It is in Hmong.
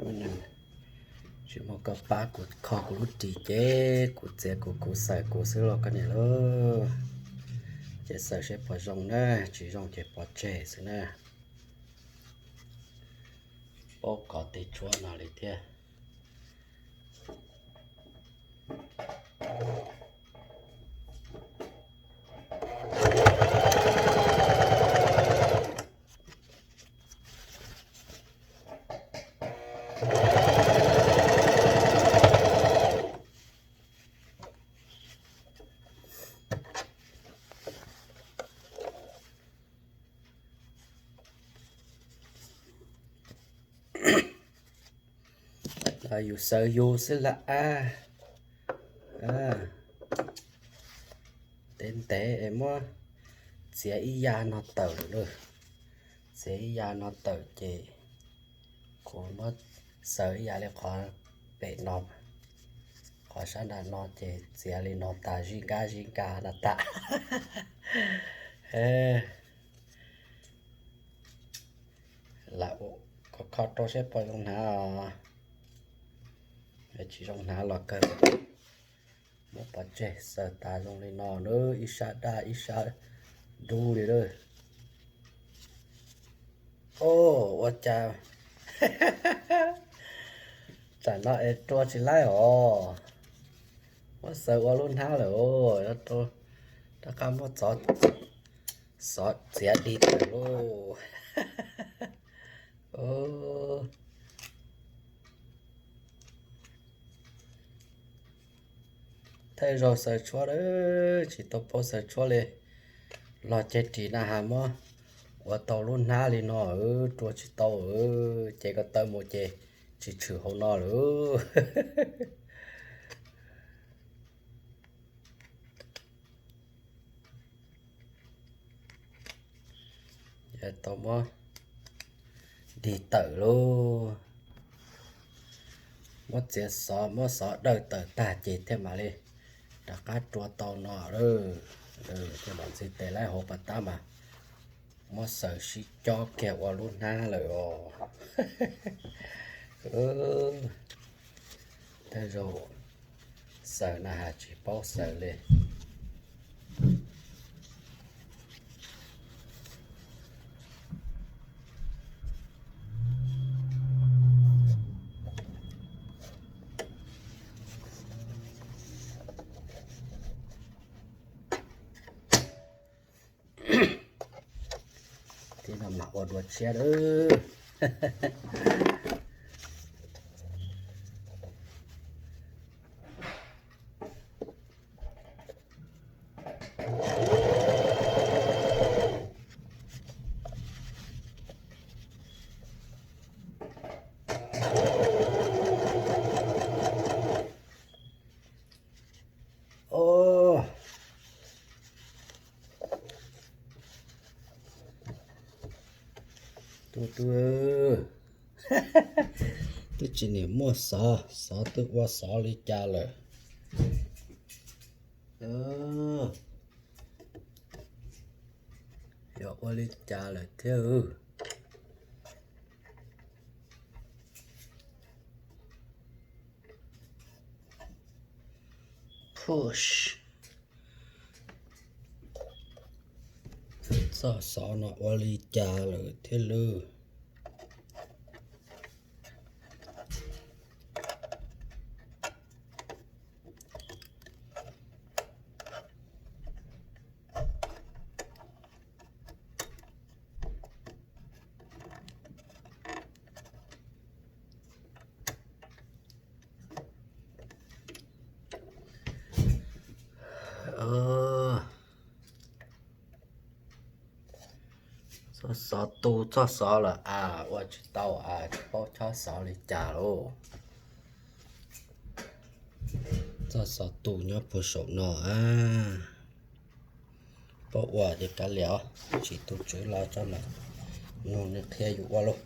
Tsis muaj koj pab kuv kho kuv lub ris ces kuv txiav kuv kuv xaws kuv xwb los koj niam lauj. Ces xaws seb puas zoo na, tsis zoo ces pov tseg xwb na. Paub kov tej tshuab no li thiab. Yus xaws yus xwb lawm a. Ntev ntev es muab txiav ib ya no tawm lawm. Txiav ib ya no tawm ces kuv muab xaws ib ya li qhov pem no, qhov sab nram no ces txiav li no tas zij nkab zij nkab no tas. Lam ua kho kho rau seb puas zoo hnav os. Tsis zoo hnav los kawg, muab pov tseg. Xaws tas zoo li no na, ib sab daj ib sab dub li lawm. Ua cas tsam no es rua tsis laib os. Muab xaws ua lub hnab lawm os, rov qab muab xov txiav dig tawm lauj. Thawj zaug xaws tshuab, tsis tau paub xaws tshuab li. Los ceg ris na has muab ua tau lub hnab li no, rua tsis tau, ces ko taw mus ces tsis tshwm hauv no lawm. Tau muab dig tawm lauj. Muab txiav xov, muab xov dawj tawm tag ces thiaj mam li rov qab rua tau no. Thiaj mam ntxiv tes laib hauv pas tab mas muab xaws sib cob kiag ua lub hnab lawm os. Thawj zaug xaws na has tsis paub xaws li. Tib no mam ua dua tshiab lawm. Tus twg twb tsis niam muaj xov, xov twb ua xov li cas lawm. Yog ua li cas lawm thiab. Push. Txoj xov no ua li cas lawm thiab lawm. Txoj xov tu txoj xov lawm a, ua tsis tau a, tsis paub chob xov li cas lauj. Txoj xov tu nyob puag saum no a. Paub ua ces kav liam, tsis tus tswv los tso mas nug nws qhia yus ua lauj.